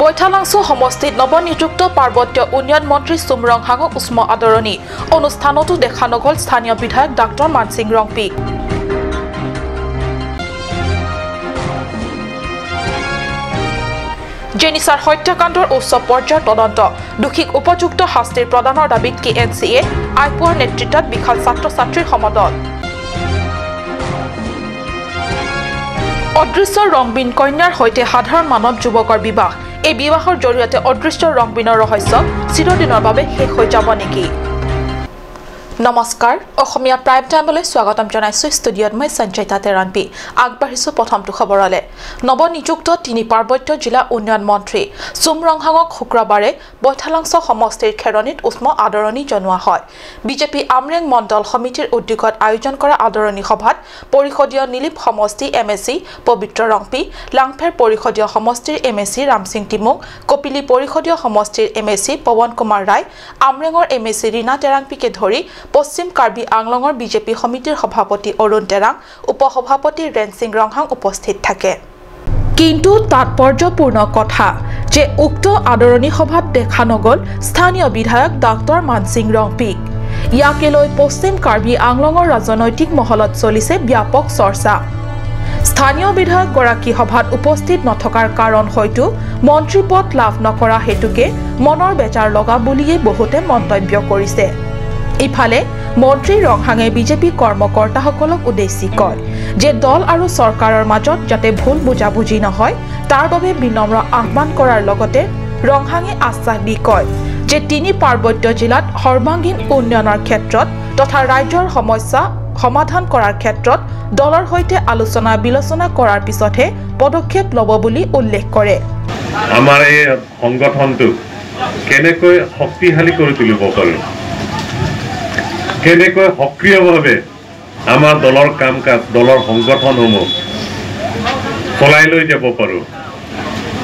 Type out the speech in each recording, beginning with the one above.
বৈঠালাংছু সমষ্টিত নৱনিযুক্ত পাৰ্বত্য উন্নয়ন মন্ত্ৰী চুম ৰংহাঙক উষ্ম আদৰণি। অনুষ্ঠানতো দেখা নগ'ল স্থানীয় বিধায়ক ডাক্তৰ মানসিং ৰংপিক। জেনিছাৰ হত্যাকাণ্ডৰ উচ্চ পৰ্যায়ৰ তদন্ত, দোষীক উপযুক্ত শাস্তিৰ প্ৰদানৰ দাবীত KNCA আইপুৱাৰ নেতৃত্বত বিশাল ছাত্ৰ ছাত্ৰীৰ সমদল। অদৃশ্য ৰংবিন কন্যাৰ সৈতে সাধাৰণ মানৱ যুৱকৰ বিবাহ। এই বিবাহৰ জৰিয়তে অদৃশ্য ৰংবিনৰ ৰহস্য চিৰদিনৰ বাবে শেষ হৈ যাব নেকি? নমস্কাৰ, অসমীয়া প্ৰাইম টাইমলৈ স্বাগতম জনাইছোঁ। ষ্টুডিঅ'ত মই সঞ্চয়িতা তেৰাণপি। আগবাঢ়িছোঁ প্ৰথমটো খবৰলৈ। নৱনিযুক্ত তিনি পাৰ্বত্য জিলা উন্নয়ন মন্ত্ৰী চুম ৰংহাঙক শুক্ৰবাৰে বৈঠালাংছ সমষ্টিৰ খেৰণিত উষ্ম আদৰণি জনোৱা হয়। বিজেপি আমৰেং মণ্ডল সমিতিৰ উদ্যোগত আয়োজন কৰা আদৰণি সভাত পৰিষদীয় নীলিপ সমষ্টি MAC পবিত্ৰ ৰংপি, লাংফেৰ পৰিষদীয় সমষ্টিৰ MAC Ramsing Timung, Kopili পৰিষদীয় সমষ্টিৰ MAC Pawan Kumar ৰায়, আমৰেঙৰ MAC Rina তেৰাংপিকে ধৰি পশ্চিম কাৰ্বি আংলঙৰ বিজেপি সমিতিৰ সভাপতি অৰুণ তেৰাং, উপসভাপতি ৰেনসিং ৰংহাং উপস্থিত থাকে। কিন্তু তাৎপৰ্যপূৰ্ণ কথা যে উক্ত আদৰণি সভাত দেখা নগ'ল স্থানীয় বিধায়ক ডাক্তৰ মানসিং ৰংপিক। ইয়াকে লৈ পশ্চিম কাৰ্বি আংলঙৰ ৰাজনৈতিক মহলত চলিছে ব্যাপক চৰ্চা। স্থানীয় বিধায়কগৰাকী সভাত উপস্থিত নথকাৰ কাৰণ হয়তো মন্ত্ৰী পদ লাভ নকৰা হেতুকে মনৰ বেজাৰ লগা বুলিয়েই বহুতে মন্তব্য কৰিছে। ইফালে মন্ত্ৰী ৰংহাঙে বিজেপি কৰ্মকৰ্তাসকলক উদ্দেশ্যি কয় যে দল আৰু চৰকাৰৰ মাজত যাতে ভুল বুজাবুজি নহয় তাৰ বাবে বিনম্ৰ আহ্বান কৰাৰ লগতে ৰংহাঙে আশ্বাস দি কয় যে তিনি পাৰ্বত্য জিলাত সৰ্বাংগীন উন্নয়নৰ ক্ষেত্ৰত তথা ৰাজ্যৰ সমস্যা সমাধান কৰাৰ ক্ষেত্ৰত দলৰ সৈতে আলোচনা বিলোচনা কৰাৰ পিছতহে পদক্ষেপ ল'ব বুলি উল্লেখ কৰে। আমাৰ এই সংগঠনটো কেনেকৈ শক্তিশালী কৰি তুলিব পাৰোঁ, কেনেকৈ সক্ৰিয়ভাৱে আমাৰ দলৰ কাম কাজ, দলৰ সংগঠনসমূহ চলাই লৈ যাব পাৰোঁ,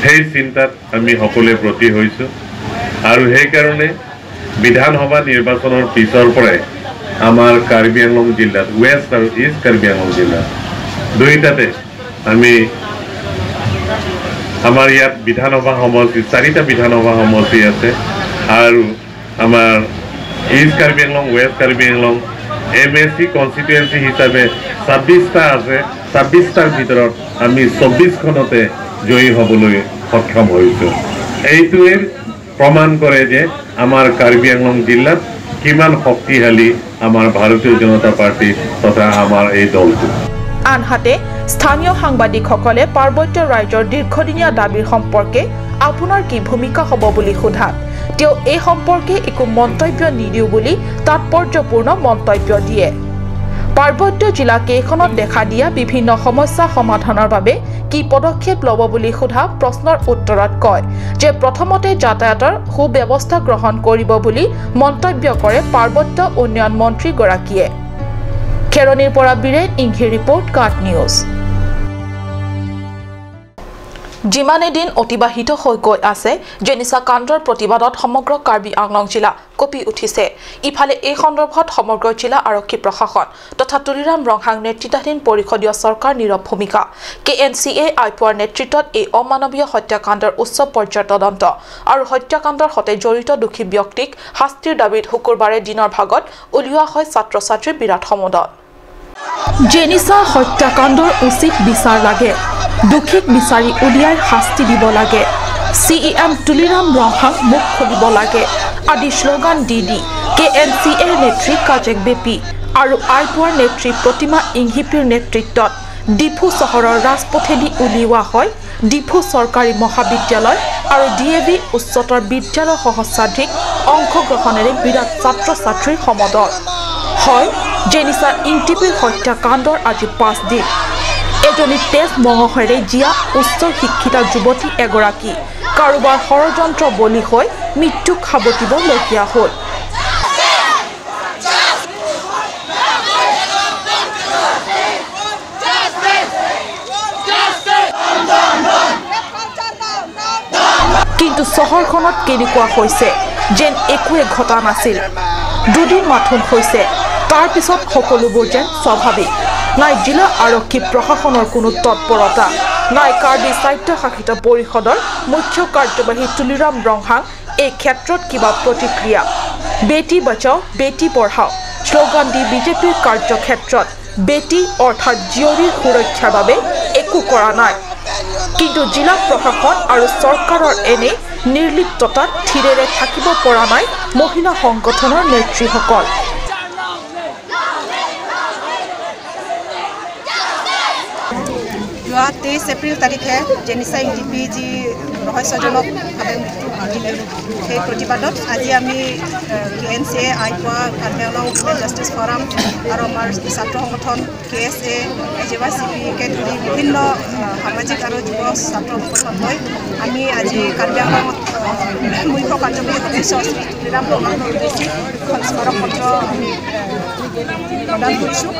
সেই চিন্তাত আমি সকলোৱে ব্ৰতী হৈছোঁ। আৰু সেইকাৰণে বিধানসভা নিৰ্বাচনৰ পিছৰ পৰাই আমাৰ কাৰ্বি আংলং জিলাত, ৱেষ্ট আৰু ইষ্ট কাৰ্বি আংলং জিলা দুয়োটাতে আমি আমাৰ ইয়াত বিধানসভা সমষ্টি, চাৰিটা বিধানসভা সমষ্টি আছে আৰু আমাৰ east Karbi Anglong, west Karbi Anglong MAC constituency হিচাপে 26টা আছে। 26টাৰ ভিতৰত আমি 24খনতে জয়ী হ'বলৈ সক্ষম হৈছোঁ। এইটোৱে প্ৰমাণ কৰে যে আমাৰ কাৰ্বি আংলং জিলাত কিমান শক্তিশালী আমাৰ ভাৰতীয় জনতা পাৰ্টি তথা আমাৰ এই দলটো। আনহাতে স্থানীয় সাংবাদিকসকলে পাৰ্বত্য ৰাজ্যৰ দীৰ্ঘদিনীয়া দাবীৰ সম্পৰ্কে আপোনাৰ কি ভূমিকা হ'ব বুলি সোধাত তেওঁ এই সম্পৰ্কে একো মন্তব্য নিদিওঁ বুলি তাৎপৰ্যপূৰ্ণ মন্তব্য দিয়ে। পাৰ্বত্য জিলা কেইখনত দেখা দিয়া বিভিন্ন সমস্যা সমাধানৰ বাবে কি পদক্ষেপ ল'ব বুলি সোধা প্ৰশ্নৰ উত্তৰত কয় যে প্ৰথমতে যাতায়াতৰ সুব্যৱস্থা গ্ৰহণ কৰিব বুলি মন্তব্য কৰে পাৰ্বত্য উন্নয়ন মন্ত্ৰীগৰাকীয়ে। খেৰণিৰ পৰা বীৰেন ইংহিৰ ৰিপৰ্ট, কাট নিউজ। যিমানে দিন অতিবাহিত হৈ গৈ আছে জেনিছা কাণ্ডৰ প্ৰতিবাদত সমগ্ৰ কাৰ্বি আংলং জিলা কঁপি উঠিছে। ইফালে এই সন্দৰ্ভত সমগ্ৰ জিলা আৰক্ষী প্ৰশাসন তথা তুলিৰাম ৰংহাং নেতৃত্বাধীন পৰিষদীয় চৰকাৰ নীৰৱ ভূমিকা। KNCA আইপুৱাৰ নেতৃত্বত এই অমানৱীয় হত্যাকাণ্ডৰ উচ্চ পৰ্যায়ৰ তদন্ত আৰু হত্যাকাণ্ডৰ সৈতে জড়িত দোষী ব্যক্তিক শাস্তিৰ দাবীত শুকুৰবাৰে দিনৰ ভাগত উলিওৱা হয় ছাত্ৰ ছাত্ৰীৰ বিৰাট সমদল। জেনিছা হত্যাকাণ্ডৰ উচিত বিচাৰ লাগে, দোষীক বিচাৰি উলিয়াই শাস্তি দিব লাগে, CEM Tuliram Ronghang মুখ খুলিব লাগে আদি শ্লোগান দি দি KNCA নেত্ৰী কাজেক বেপি আৰু আইপুৱাৰ নেত্ৰী প্ৰতিমা ইংহিপিৰ নেতৃত্বত ডিফু চহৰৰ ৰাজপথেদি উলিওৱা হয় ডিফু চৰকাৰী মহাবিদ্যালয় আৰু DAV উচ্চতৰ বিদ্যালয় সহস্ৰাধিক অংশগ্ৰহণেৰে বিৰাট ছাত্ৰ ছাত্ৰীৰ সমদল। হয়, জেনিছা ইংটিপিৰ হত্যাকাণ্ডৰ আজি 5 দিন। এজনী তেজ মঙহেৰে জীয়া উচ্চ শিক্ষিতা যুৱতী এগৰাকী কাৰোবাৰ ষড়যন্ত্ৰ বলি হৈ মৃত্যুক সাৱটিবলগীয়া হ'ল। কিন্তু চহৰখনত কেনেকুৱা হৈছে যেন একোৱে ঘটা নাছিল। দুদিন মাথোন হৈছে, তাৰ পিছত সকলোবোৰ যেন স্বাভাৱিক। নাই জিলা আৰক্ষী প্ৰশাসনৰ কোনো তৎপৰতা, নাই কাৰ্বি স্বায়ত্তশাসিত পৰিষদৰ মুখ্য কাৰ্যবাহী তুলিৰাম ৰংহাং এই ক্ষেত্ৰত কিবা প্ৰতিক্ৰিয়া। বেটি বচাও বেটি পঢ়াও শ্লোগান দি বিজেপিৰ কাৰ্যক্ষেত্ৰত বেটি অৰ্থাৎ জীয়ৰীৰ সুৰক্ষাৰ বাবে একো কৰা নাই। কিন্তু জিলা প্ৰশাসন আৰু চৰকাৰৰ এনে নিৰ্লিপ্ততাত থিৰেৰে থাকিব পৰা নাই মহিলা সংগঠনৰ নেত্ৰীসকল। যোৱা 23 এপ্ৰিল তাৰিখে জেনিচা ইংটিপি যি ৰহস্যজনকভাৱে মৃত্যু ঘটিলে, সেই প্ৰতিবাদত আজি আমি কে এন চি এ, আইপোৱা, Karbi Anglong women justice forum আৰু আমাৰ ছাত্ৰ সংগঠন কে এছ এ, জে ৱাই চি পিকে ধৰি বিভিন্ন সামাজিক আৰু যুৱ ছাত্ৰ সংগঠন হৈ আমি আজি কাৰ্বি আংলঙত মুখ্য কাৰ্যবাহী সদস্য শ্ৰী তুলিৰাম ৰংহাঙক উদ্দেশ্যি এখন স্মাৰক পত্ৰ আমি প্ৰদান কৰিছোঁ।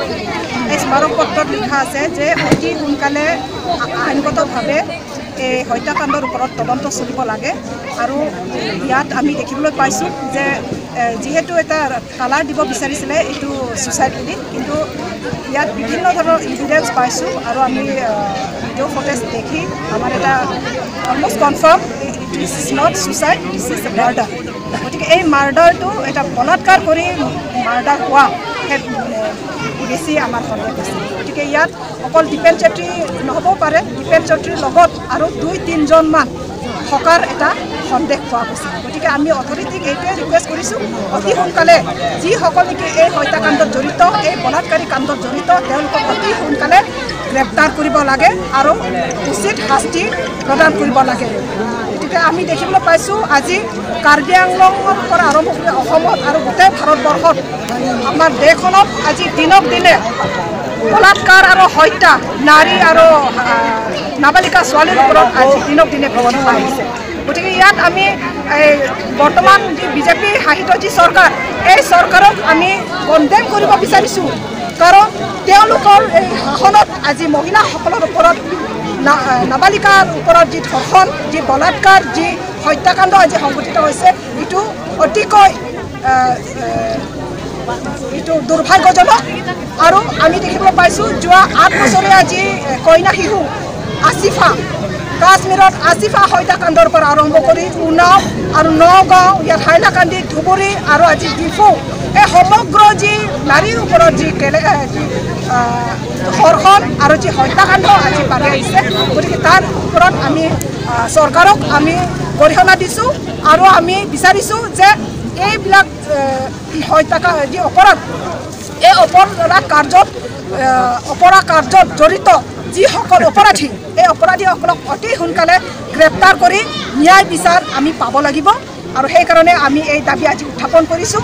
এই স্মাৰক পত্ৰত লিখা আছে যে অতি সোনকালে আইনগতভাৱে এই হত্যাকাণ্ডৰ ওপৰত তদন্ত চলিব লাগে। আৰু ইয়াত আমি দেখিবলৈ পাইছোঁ যে যিহেতু এটা কালাৰ দিব বিচাৰিছিলে এইটো ছুইচাইড বুলি, কিন্তু ইয়াত বিভিন্ন ধৰণৰ ইভিডেঞ্চ পাইছোঁ আৰু আমি ভিডিঅ' ফুটেজ দেখি আমাৰ এটা almost confirm this is not suicide, this is murder. গতিকে এই মাৰ্ডাৰটো এটা বলাৎকাৰ কৰি মাৰ্ডাৰ হোৱা বেছি আমাৰ সন্দেহ হৈছে। গতিকে ইয়াত অকল দীপেন চেত্ৰী নহ'বও পাৰে, দীপেন চেত্ৰীৰ লগত আৰু 2-3জনমান থকাৰ এটা সন্দেহ পোৱা গৈছে। গতিকে আমি অথৰিটিক এইটোৱে ৰিকুৱেষ্ট কৰিছোঁ, অতি সোনকালে যিসকল নেকি এই হত্যাকাণ্ডত জড়িত, এই বলাৎকাৰী কাণ্ডত জড়িত, তেওঁলোকক অতি সোনকালে গ্ৰেপ্তাৰ কৰিব লাগে আৰু উচিত শাস্তি প্ৰদান কৰিব লাগে। গতিকে আমি দেখিবলৈ পাইছোঁ আজি কাৰ্বি আংলঙৰ পৰা আৰম্ভ কৰি অসমত আৰু গোটেই ভাৰতবৰ্ষত আমাৰ দেশখনত আজি দিনক দিনে বলাৎকাৰ আৰু হত্যা নাৰী আৰু নাবালিকা ছোৱালীৰ ওপৰত আজি দিনক দিনে বৃদ্ধি পাই আহিছে। গতিকে ইয়াত আমি এই বৰ্তমান যি বিজেপি শাসিত যি চৰকাৰ, এই চৰকাৰক আমি কণ্ডেম কৰিব বিচাৰিছোঁ। কাৰণ তেওঁলোকৰ এই শাসনত আজি মহিলাসকলৰ ওপৰত, নাবালিকাৰ ওপৰত যি ধৰ্ষণ, যি বলাৎকাৰ, যি হত্যাকাণ্ড আজি সংঘটিত হৈছে, এইটো অতিকৈ এইটো দুৰ্ভাগ্যজনক। আৰু আমি দেখিবলৈ পাইছোঁ যোৱা 8 বছৰীয়া যি কইনা শিশু আছিফা, কাশ্মীৰত আছিফা হত্যাকাণ্ডৰ পৰা আৰম্ভ কৰি উনাও আৰু নগাঁও, ইয়াত হাইলাকান্দি, ধুবুৰী আৰু আজি ডিফু, এই সমগ্ৰ যি নাৰীৰ ওপৰত যি ধৰ্ষণ আৰু যি হত্যাকাণ্ড আজি বাঢ়ি আহিছে, গতিকে তাৰ ওপৰত আমি চৰকাৰক আমি গৰিহণা দিছোঁ আৰু আমি বিচাৰিছোঁ যে এইবিলাক হত্যা যি অপৰাধ, এই অপৰাধ কাৰ্যত অপৰাধ কাৰ্যত জড়িত যিসকল অপৰাধী, এই অপৰাধীসকলক অতি সোনকালে গ্ৰেপ্তাৰ কৰি ন্যায় বিচাৰ আমি পাব লাগিব আৰু সেইকাৰণে আমি এই দাবী আজি উত্থাপন কৰিছোঁ।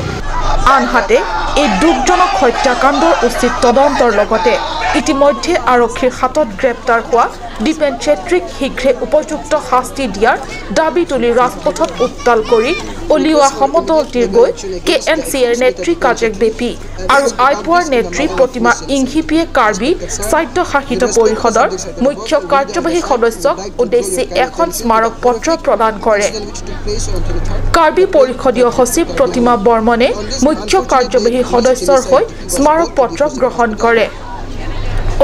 আনহাতে এই দুখজনক হত্যাকাণ্ডৰ উচিত তদন্তৰ লগতে ইতিমধ্যে আৰক্ষীৰ হাতত গ্ৰেপ্তাৰ হোৱা দীপেন চেত্ৰীক শীঘ্ৰে উপযুক্ত শাস্তি দিয়াৰ দাবী তুলি ৰাজপথত উত্তাল কৰি উলিওৱা সমদলটিৰ গৈ কে এন চি এৰ নেত্ৰী কাজেক বেপী আৰু আইপোৱাৰ নেত্ৰী প্ৰতিমা ইংহিপিয়ে কাৰ্বি স্বায়ত্তশাসিত পৰিষদৰ মুখ্য কাৰ্যবাহী সদস্যক উদ্দেশ্যি এখন স্মাৰক পত্ৰ প্ৰদান কৰে। কাৰ্বি পৰিষদীয় সচিব প্ৰতিমা বৰ্মনে মুখ্য কাৰ্যবাহী সদস্যৰ হৈ স্মাৰক পত্ৰ গ্ৰহণ কৰে।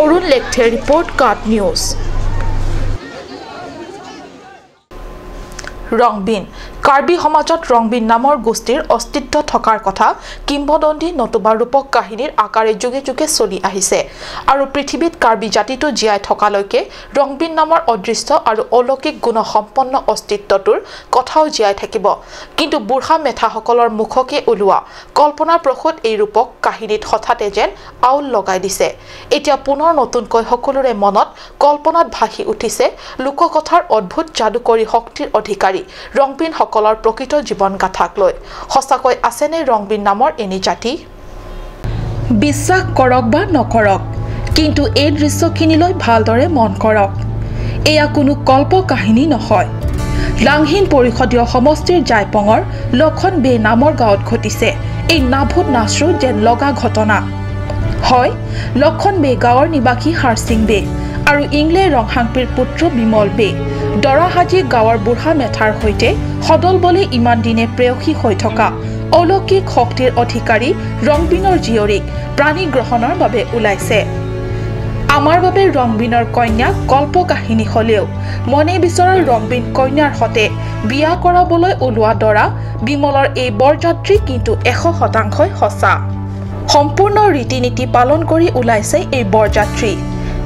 অৰুণ লেখথে ৰিপৰ্ট, কাট নিউজ। ৰংবিন কাৰ্বি সমাজত ৰংবিন নামৰ গোষ্ঠীৰ অস্তিত্ব থকাৰ কথা কিংবদন্তি নতুবা ৰূপক কাহিনীৰ আকাৰে যুগে যুগে চলি আহিছে আৰু পৃথিৱীত কাৰ্বি জাতিটো জীয়াই থকালৈকে ৰংবিন নামৰ অদৃশ্য আৰু অলৌকিক গুণসম্পন্ন অস্তিত্বটোৰ কথাও জীয়াই থাকিব। কিন্তু বুঢ়া মেথাসকলৰ মুখকে ওলোৱা কল্পনাপ্ৰসূত এই ৰূপক কাহিনীত হঠাতে যেন আউল লগাই দিছে। এতিয়া পুনৰ নতুনকৈ সকলোৰে মনত কল্পনাত ভাসি উঠিছে লোককথাৰ অদ্ভুত যাদুকৰী শক্তিৰ অধিকাৰী ৰংবিন সকলৰ প্ৰকৃত জীৱন গাথাক লৈ। সঁচাকৈ আছেনে ৰংবিন নামৰ এনে জাতি? বিশ্বাস কৰক বা নকৰক, কিন্তু এই দৃশ্যখিনিলৈ ভালদৰে মন কৰক। এয়া কোনো কল্প কাহিনী নহয়। লাংহিন পৰিষদীয় সমষ্টিৰ জাইপঙৰ লখন বে নামৰ গাঁৱত ঘটিছে এই নাভূত নাচৰু যেন লগা ঘটনা। হয়, লখন বে গাঁৱৰ নিবাসী হাৰসিং বে আৰু ইংলে ৰংহাংপিৰ পুত্ৰ বিমল বে দৰাহাজি গাঁৱৰ বুঢ়া মেথাৰ সৈতে সদল বলে ইমান দিনে প্ৰেয়সী হৈ থকা অলৌকিক শক্তিৰ অধিকাৰী ৰংবিনৰ জীয়ৰীক প্ৰাণী গ্ৰহণৰ বাবে ওলাইছে। আমাৰ বাবে ৰংবিনৰ কন্যা কল্প কাহিনী হলেও মনে বিচৰা ৰংবিন কন্যাৰ সতে বিয়া কৰাবলৈ ওলোৱা দৰা বিমলৰ এই বৰযাত্ৰী কিন্তু 100% সঁচা। সম্পূৰ্ণ ৰীতি নীতি পালন কৰি ওলাইছে এই বৰযাত্ৰী।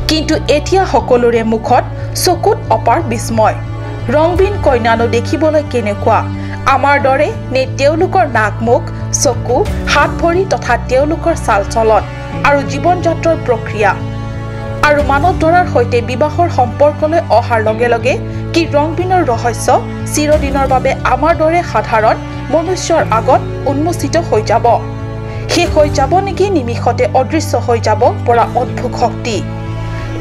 কিন্তু এতিয়া সকলোৰে মুখত চকুত অপাৰ বিস্ময়। ৰংবিন কন্যানো দেখিবলৈ কেনেকুৱা, আমাৰ দৰে নে তেওঁলোকৰ নাক মুখ চকু হাত ভৰি তথা তেওঁলোকৰ চাল চলন আৰু জীৱন যাত্ৰাৰ প্ৰক্ৰিয়া আৰু মানৱ দৰাৰ সৈতে বিবাহৰ সম্পৰ্কলৈ অহাৰ লগে লগে কি ৰংবিনৰ ৰহস্য চিৰদিনৰ বাবে আমাৰ দৰে সাধাৰণ মনুষ্যৰ আগত উন্মোচিত হৈ যাব, শেষ হৈ যাব নেকি নিমিষতে অদৃশ্য হৈ যাব পৰা অদ্ভুত শক্তি?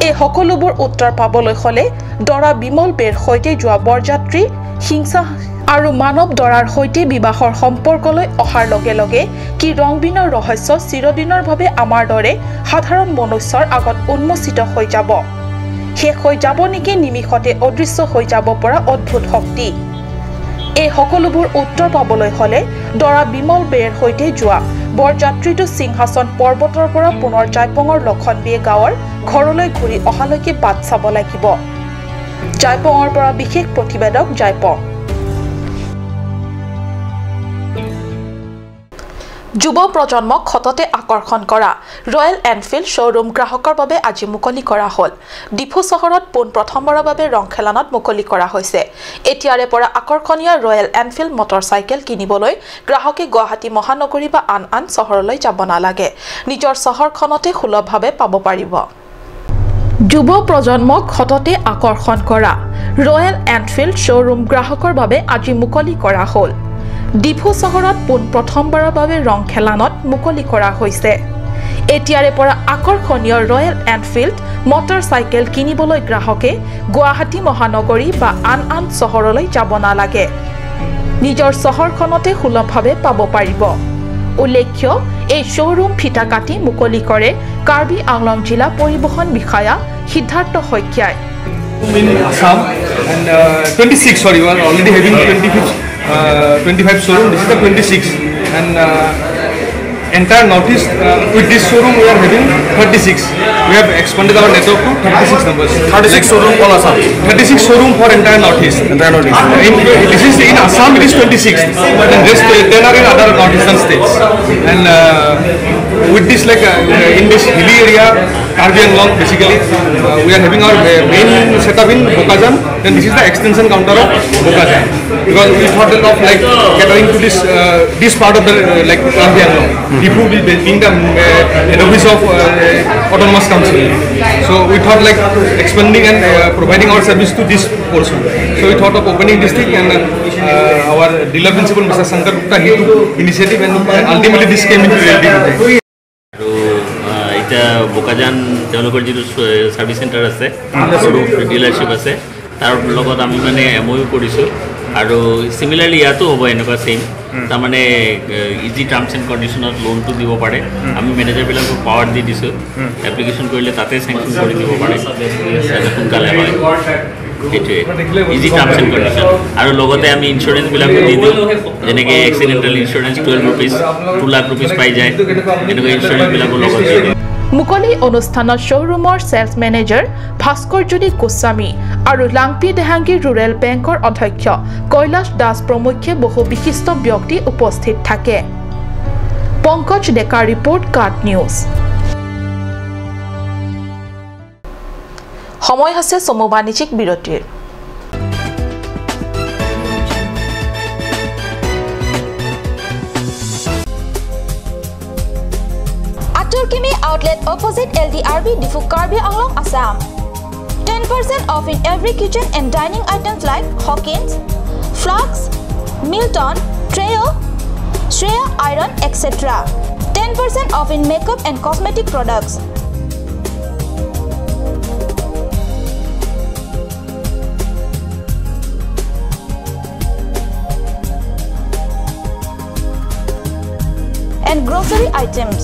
এই সকলোবোৰ উত্তৰ পাবলৈ হ'লে দৰা বিমল বেৰ সৈতে যোৱা বৰযাত্ৰী হিংসা আৰু মানৱ দৰাৰ সৈতে বিবাহৰ সম্পৰ্কলৈ অহাৰ লগে লগে কি ৰংবিনৰ ৰহস্য চিৰদিনৰ বাবে আমাৰ দৰে সাধাৰণ মনুষ্যৰ আগত উন্মোচিত হৈ যাব, শেষ হৈ যাব নেকি নিমিষতে অদৃশ্য হৈ যাব পৰা অদ্ভুত শক্তি? এই সকলোবোৰ উত্তৰ পাবলৈ হ'লে দৰা বিমল বেৰ সৈতে যোৱা বৰযাত্ৰীটো সিংহাসন পৰ্বতৰ পৰা পুনৰ জাইপঙৰ লক্ষণবিয়ে গাঁৱৰ ঘৰলৈ ঘূৰি অহালৈকে বাট চাব লাগিব। জাইপঙৰ পৰা বিশেষ প্ৰতিবেদক জাইপং। যুৱ প্ৰজন্মক সততে আকৰ্ষণ কৰা ৰয়েল এনফিল্ড শ্ব'ৰুম গ্ৰাহকৰ বাবে আজি মুকলি কৰা হ'ল। ডিফু চহৰত পোন প্ৰথমবাৰৰ বাবে ৰংখেলানত মুকলি কৰা হৈছে। এতিয়াৰে পৰা আকৰ্ষণীয় ৰয়েল এনফিল্ড মটৰচাইকেল কিনিবলৈ গ্ৰাহকে গুৱাহাটী মহানগৰী বা আন আন চহৰলৈ যাব নালাগে, নিজৰ চহৰখনতে সুলভভাৱে পাব পাৰিব। যুৱ প্ৰজন্মক সততে আকৰ্ষণ কৰা ৰয়েল এনফিল্ড শ্ব'ৰুম গ্ৰাহকৰ বাবে আজি মুকলি কৰা হ'ল। ডিফু চহৰত পোন প্ৰথমবাৰৰ বাবে ৰংখেলানত মুকলি কৰা হৈছে। এতিয়াৰে পৰা আকৰ্ষণীয় ৰয়েল এনফিল্ড মটৰচাইকেল কিনিবলৈ গ্ৰাহকে গুৱাহাটী মহানগৰী বা আন আন চহৰলৈ যাব নালাগে, নিজৰ চহৰখনতে সুলভভাৱে পাব পাৰিব। উল্লেখ্য, এই শ্ব'ৰুম ফিটা কাটি মুকলি কৰে কাৰ্বি আংলং জিলা পৰিবহণ বিষয়া সিদ্ধাৰ্থ শইকীয়াই। In Assam and 26, sorry, we are already having 25 showroom. This is the 26, and entire Northeast with this showroom we are having 36. We have expanded our network to 36 numbers. 36 showroom all Assam. 36 showroom for entire Northeast. Entire Northeast. This is in Assam. It is 26, and rest 10 are in other northeastern states. And with this, like in this hilly area, Karbi Anglong, basically, we are having our main setup in Bokajan. Then this is the extension counter of Bokajan, because we thought of like catering to this this part of the like Karbi Anglong. Diphu being the head office of autonomous council. So we thought like expanding and providing our service to this portion. So we thought of opening this thing, and our dealer principal Mr. Shankar Gupta, he took initiative, and ultimately this came into reality. এতিয়া বোকাজান তেওঁলোকৰ যিটো service centre আছে, dealership আছে, তাৰ লগত আমি মানে M অ' U কৰিছোঁ। আৰু চিমিলাৰলি ইয়াতো হ'ব এনেকুৱা ছেইম, তাৰমানে ইজি টাৰ্মছ এণ্ড কণ্ডিশ্যনত লোনটো দিব পাৰে। আমি মেনেজাৰবিলাকক পাৱাৰ দি দিছোঁ, এপ্লিকেশ্যন কৰিলে তাতে চেংচন কৰি দিব পাৰে, সোনকালে হয়। সেইটোৱে ইজি টাৰ্মছ এণ্ড কণ্ডিশ্যন। আৰু লগতে আমি ইঞ্চুৰেঞ্চবিলাকো দি দিওঁ, যেনেকৈ accidental insurance 12 rupees, 2 lakh rupees পাই যায়, এনেকুৱা ইঞ্চুৰেঞ্চবিলাকো লগত দি দিওঁ। মুকলি অনুষ্ঠানত শ্ব'ৰুমৰ চেলছ মেনেজাৰ ভাস্কৰ জ্যোতি গোস্বামী আৰু লাংপি দেহাংগী ৰুৰেল বেংকৰ অধ্যক্ষ কৈলাশ দাস প্ৰমুখ্যে বহু বিশিষ্ট ব্যক্তি উপস্থিত থাকে। পংকজ ডেকাৰ ৰিপৰ্ট, কাট নিউজ। সময় হৈছে চমু বাণিজ্যিক বিৰতিৰ। Kimi outlet opposite LDRB Diphu Karbi Anglong, Assam. 10% off in every kitchen and dining items like Hawkins, Flux, Milton, Treo, Shreya Iron, etc. 10% off in makeup and cosmetic products. And grocery items.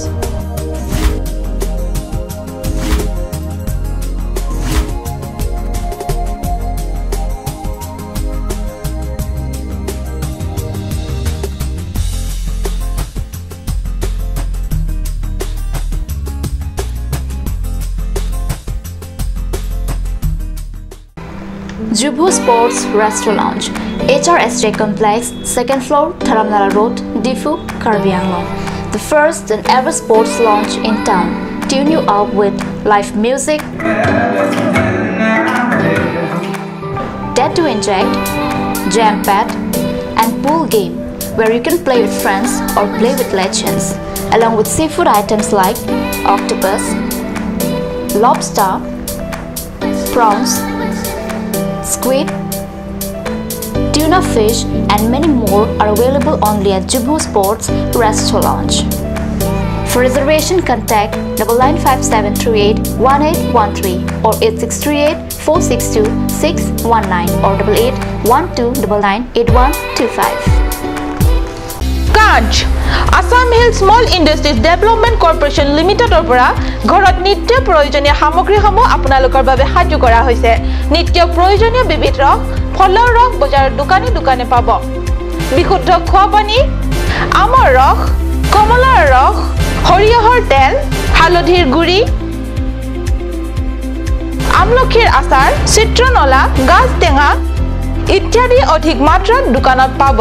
Jubu Sports Restaurant Lounge, HRSJ Complex, 2nd floor, Dharamnala Road, Diphu, Karbi Anglong. The first and ever sports lounge in town. Tune you up with live music, tattoo inject, jam pad, and pool game where you can play with friends or play with legends, along with seafood items like octopus, lobster, prawns, squid, tuna fish, and many more are available only at Jubu Sports Restaurant Lounge. For reservation, contact 9957381813 or 8638462619 or 8812998125. Kanch Assam Hill Small Industries Development Corporation লিমিটেডৰ পৰা ঘৰত নিত্য প্ৰয়োজনীয় সামগ্ৰীসমূহ আপোনালোকৰ বাবে সাজু কৰা হৈছে। নিত্য প্ৰয়োজনীয় বিবিধ ৰস, ফলৰ ৰস বজাৰৰ দোকানে দোকানে পাব। বিশুদ্ধ খোৱা পানী, আমৰ ৰস, কমলাৰ ৰস, সৰিয়হৰ তেল, হালধিৰ গুড়ি, আমলখিৰ আচাৰ, চিত্ৰনলা, গাজ টেঙা ইত্যাদি অধিক মাত্ৰাত দোকানত পাব।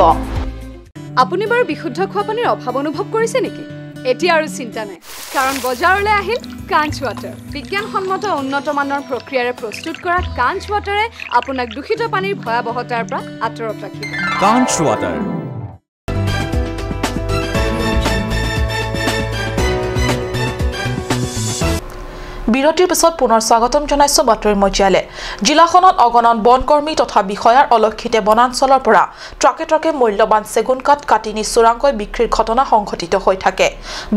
আপুনি বাৰু বিশুদ্ধ খোৱা পানীৰ অভাৱ অনুভৱ কৰিছে নেকি? এতিয়া আৰু চিন্তা নাই, কাৰণ বজাৰলৈ আহিল কাঞ্চ ৱাটাৰ। বিজ্ঞানসন্মত উন্নত মানৰ প্ৰক্ৰিয়াৰে প্ৰস্তুত কৰা কাঞ্চ ৱাটাৰে আপোনাক দূষিত পানীৰ ভয়াৱহতাৰ পৰা আঁতৰত ৰাখিব। কাঞ্চ ৱাটাৰ। বিৰতিৰ পিছত পুনৰ স্বাগতম জনাইছো বাতৰি মজিয়ালে। জিলাখনত অগণন বনকৰ্মী তথা বিষয়াৰ অলক্ষিতে বনাঞ্চলৰ পৰা ট্ৰাকে ট্ৰাকে মূল্যৱান চেগুন কাঠ কাটি নি চোৰাংকৈ বিক্ৰীৰ ঘটনা সংঘটিত হৈ থাকে।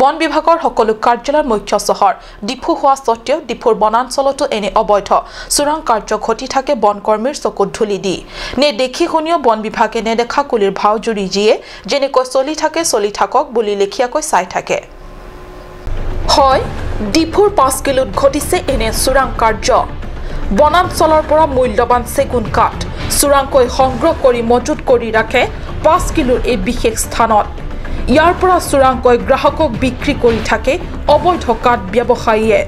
বন বিভাগৰ সকলো কাৰ্যালয়ৰ মুখ্য চহৰ ডিফু হোৱা সত্ত্বেও ডিফুৰ বনাঞ্চলতো এনে অবৈধ চোৰাং কাৰ্য ঘটি থাকে বনকৰ্মীৰ চকুত ধূলি দি। নে দেখি শুনিও বন বিভাগে নেদেখা কুলিৰ ভাও জুৰি যিয়ে যেনেকৈ চলি থাকে চলি থাকক বুলি লেখীয়াকৈ চাই থাকে। হয়, ডিফুৰ 5 কিলোত ঘটিছে এনে চোৰাং কাৰ্য। বনাঞ্চলৰ পৰা মূল্যৱান চেগুন কাঠ চোৰাংকৈ সংগ্ৰহ কৰি মজুত কৰি ৰাখে 5 কিলোৰ এই বিশেষ স্থানত। ইয়াৰ পৰা চোৰাংকৈ গ্ৰাহকক বিক্ৰী কৰি থাকে অবৈধ কাঠ ব্যৱসায়ীয়ে।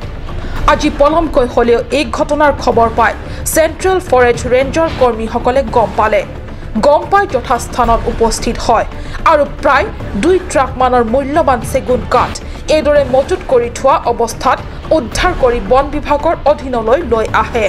আজি পলমকৈ হ'লেও এই ঘটনাৰ খবৰ পাই চেণ্ট্ৰেল ফৰেষ্ট ৰেঞ্জৰ কৰ্মীসকলে গম পালে। গম পাই যথাস্থানত উপস্থিত হয় আৰু প্ৰায় 2 ট্ৰাকমানৰ মূল্যৱান চেগুন কাঠ এইদৰে মজুত কৰি থোৱা অৱস্থাত উদ্ধাৰ কৰি বন বিভাগৰ অধীনলৈ লৈ আহে।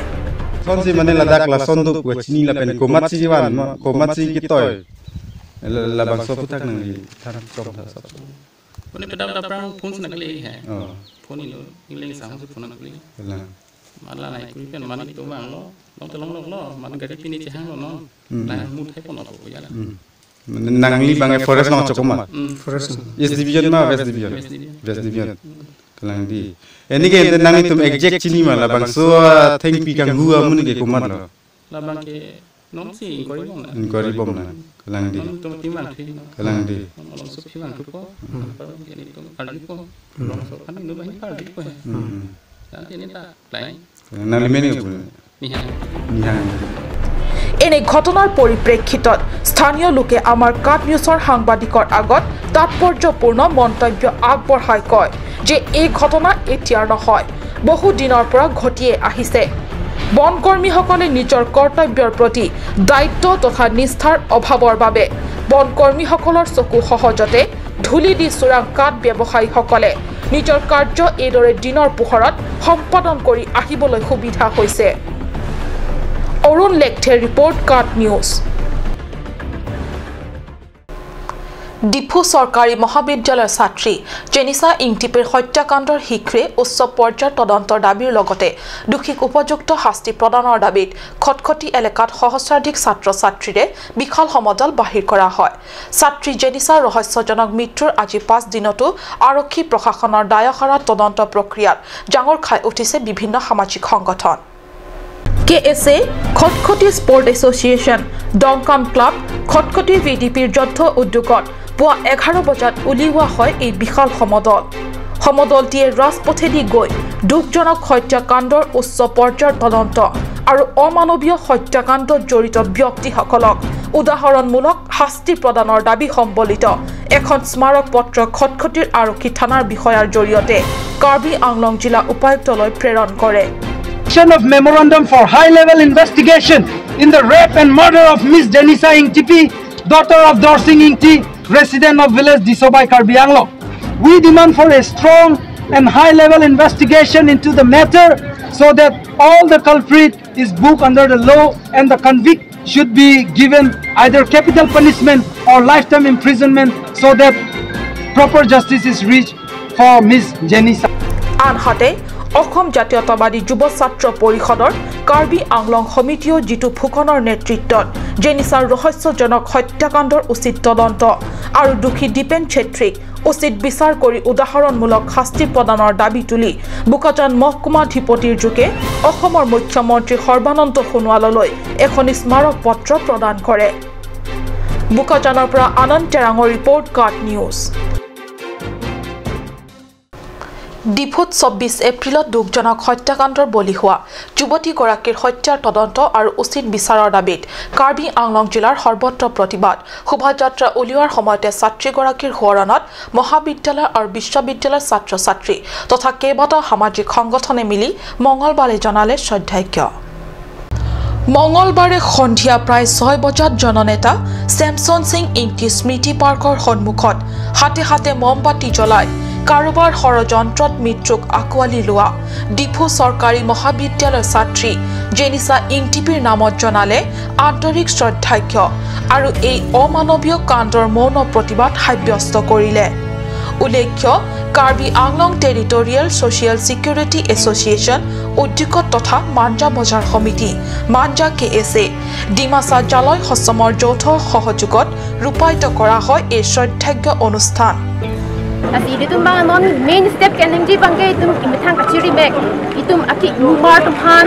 Nangli bangai forest long chokoma forest East Division ma West Division West Division kalang di eni ke nangli tum exact chini ma la bang so theng pi kang hua mun ke kumat lo la bang ke nom si inquiry bom na inquiry bom na kalang di tum timang thi kalang di long so phimang tu ko eni tum ardi ko long so khani no bahi ardi ko dan eni ta lai nangli meni ko ni ha ni ha। এনে ঘটনাৰ পৰিপ্ৰেক্ষিতত স্থানীয় লোকে আমাৰ কাট নিউজৰ সাংবাদিকৰ আগত তাৎপৰ্যপূৰ্ণ মন্তব্য আগবঢ়াই কয় যে এই ঘটনা এতিয়াৰ নহয়, বহু দিনৰ পৰা ঘটিয়ে আহিছে। বনকৰ্মীসকলে নিজৰ কৰ্তব্যৰ প্ৰতি দায়িত্ব তথা নিষ্ঠাৰ অভাৱৰ বাবে বনকৰ্মীসকলৰ চকু সহজতে ধূলি দি চোৰাং কাঠ ব্যৱসায়ীসকলে নিজৰ কাৰ্য এইদৰে দিনৰ পোহৰত সম্পাদন কৰি আহিবলৈ সুবিধা হৈছে। Arun Lekthe report, Kaat news. Diphu চৰকাৰী মহাবিদ্যালয়ৰ ছাত্ৰী জেনিছা ইংটিপিৰ হত্যাকাণ্ডৰ শীঘ্ৰে উচ্চ পৰ্যায়ৰ তদন্তৰ দাবীৰ লগতে দোষীক উপযুক্ত শাস্তি প্ৰদানৰ দাবীত খটখটি এলেকাত সহস্ৰাধিক ছাত্ৰ ছাত্ৰীৰে বিশাল সমদল বাহিৰ কৰা হয়। ছাত্ৰী জেনিছাৰ ৰহস্যজনক মৃত্যুৰ আজি 5 দিনতো আৰক্ষী প্ৰশাসনৰ দায়সাৰা তদন্ত প্ৰক্ৰিয়াত জাঙুৰ খাই উঠিছে বিভিন্ন সামাজিক সংগঠন। KSA, Khatkhati sport association, Dongkam club, Khatkhati VDPৰ যৌথ উদ্যোগত পুৱা 11 বজাত উলিওৱা হয় এই বিশাল সমদল। সমদলটিয়ে ৰাজপথেদি গৈ দুখজনক হত্যাকাণ্ডৰ উচ্চ পৰ্যায়ৰ তদন্ত আৰু অমানৱীয় হত্যাকাণ্ডত জড়িত ব্যক্তিসকলক উদাহৰণমূলক শাস্তি প্ৰদানৰ দাবী সম্বলিত এখন স্মাৰক পত্ৰ খটখটিৰ আৰক্ষী থানাৰ বিষয়াৰ জৰিয়তে কাৰ্বি আংলং জিলা উপায়ুক্তলৈ প্ৰেৰণ কৰে। Of memorandum for high level investigation in the rape and murder of Miss Jenisa Ingtipi, daughter of Dorsing Ingti, resident of village Disobai, Karbi Anglong. We demand for a strong and high-level investigation into the matter so that all the culprit is booked under the law and the convict should be given either capital punishment or lifetime imprisonment so that proper justice is reached for Miss Jenisa. আনহাতে অসম জাতীয়তাবাদী যুৱ ছাত্ৰ পৰিষদৰ কাৰ্বি আংলং সমিতিও জিতু ফুকনৰ নেতৃত্বত জেনিছাৰ ৰহস্যজনক হত্যাকাণ্ডৰ উচিত তদন্ত আৰু দোষী দীপেন চেত্ৰীক উচিত বিচাৰ কৰি উদাহৰণমূলক শাস্তি প্ৰদানৰ দাবী তুলি বোকাজান মহকুমাধিপতিৰ যোগে অসমৰ মুখ্যমন্ত্ৰী সৰ্বানন্দ সোণোৱাললৈ এখন স্মাৰক পত্ৰ প্ৰদান কৰে। বোকাজানৰ পৰা আনন্দ টেৰাঙৰ ৰিপৰ্ট, কাট নিউজ। ডিফুত ২৪ এপ্ৰিলত দুখজনক হত্যাকাণ্ডৰ বলি হোৱা যুৱতীগৰাকীৰ হত্যাৰ তদন্ত আৰু উচিত বিচাৰৰ দাবীত কাৰ্বি আংলং জিলাৰ সৰ্বত্ৰ প্ৰতিবাদ শোভাযাত্ৰা উলিওৱাৰ সময়তে ছাত্ৰীগৰাকীৰ সোঁৱৰণত মহাবিদ্যালয় আৰু বিশ্ববিদ্যালয়ৰ ছাত্ৰ ছাত্ৰী তথা কেইবাটাও সামাজিক সংগঠনে মিলি মঙলবাৰে জনালে শ্ৰদ্ধাৰ্ঘ্য। মঙলবাৰে সন্ধিয়া প্ৰায় ৬ বজাত জননেতা চেমছন সিং ইংটি স্মৃতি পাৰ্কৰ সন্মুখত হাতে হাতে মমবাতি জ্বলাই কাৰোবাৰ ষড়যন্ত্ৰত মৃত্যুক আঁকোৱালি লোৱা ডিফু চৰকাৰী মহাবিদ্যালয়ৰ ছাত্ৰী জেনিছা ইংটিপিৰ নামত জনালে আন্তৰিক শ্ৰদ্ধাৰ্ঘ্য আৰু এই অমানৱীয় কাণ্ডৰ মৌন প্ৰতিবাদ সাব্যস্ত কৰিলে। উল্লেখ্য, Karbi Anglong territorial social security association উদ্যোগত তথা মাঞ্জা বজাৰ সমিতি মাঞ্জা KSA Dimasa জালয় হসমৰ যৌথ সহযোগত ৰূপায়িত কৰা হয় এই শ্ৰদ্ধাৰ্ঘ্য অনুষ্ঠান। Asi itu bang non main step kan ji bang ke itu imthang kachiri mek itu aki mumar tumhan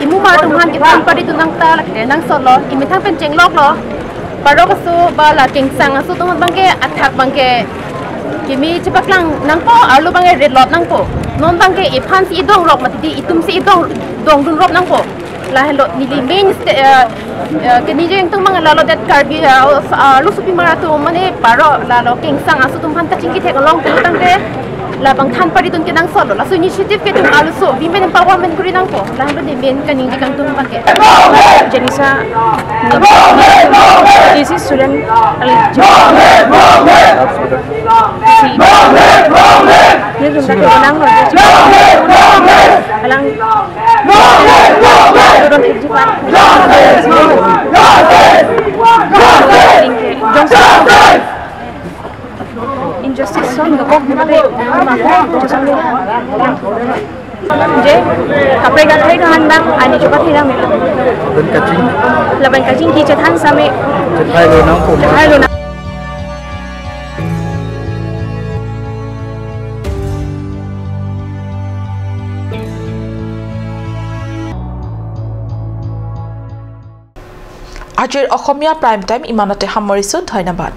imumar tumhan ke tan pari tunang ta la nang solo imthang pen cheng lok lo parok so ba la keng sang asu tum bang ke athak bang ke kimi chipaklang nang po alu bang ke red lot nang po non bang ke iphan si idong rok mati itum si idong dong dun rok nang po la hello nili main ke ni jeng tung mang la lo det karbi lu supi mara tu mane paro la lo king sang asu tum han ta chingki thek long tu tang ke la bang than pari tun ke nang so la su initiative ke tum alu so women empowerment kuri nang ko la lo ni main ka ni jeng tum bang ke Jenisa this is student ni rum ta nang lo alang injustice son je kapre gathai han bang ani choka thira me laban kaching ki chathan same chathai lo nang ko chathai lo. আজিৰ অসমীয়া prime time ইমানতে সামৰিছো। ধন্যবাদ।